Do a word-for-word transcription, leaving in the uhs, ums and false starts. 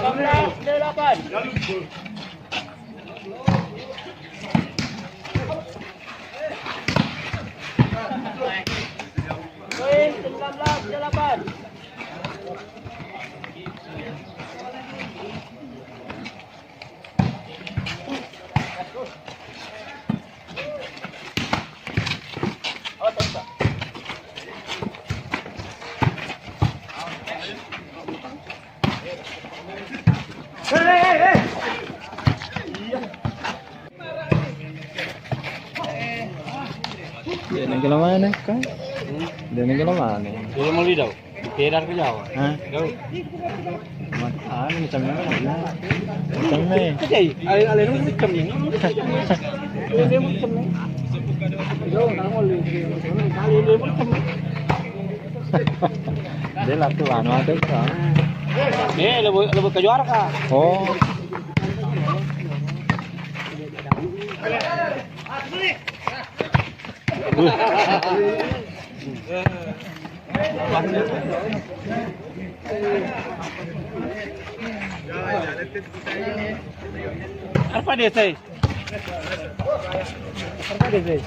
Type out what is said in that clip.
Delapan belas delapan. Poin sembilan belas delapan. Iya, nengke lo mana, Kang? Dia nengke lo mana? Dia mau lidau. Pedar ke Jawa? Hah? Tahu. Mat-, anu, macam mana? Macam mana? Kecai. Ale-ale lu macam ni. Ale-ale macam ni. Jauh, nang oli. Ale-ale macam ni. Dia lah tu, anu, ada tu. Eh, lebih, lebih ke juara, Kak. Oh. Arpa desa e? Arpa desa e?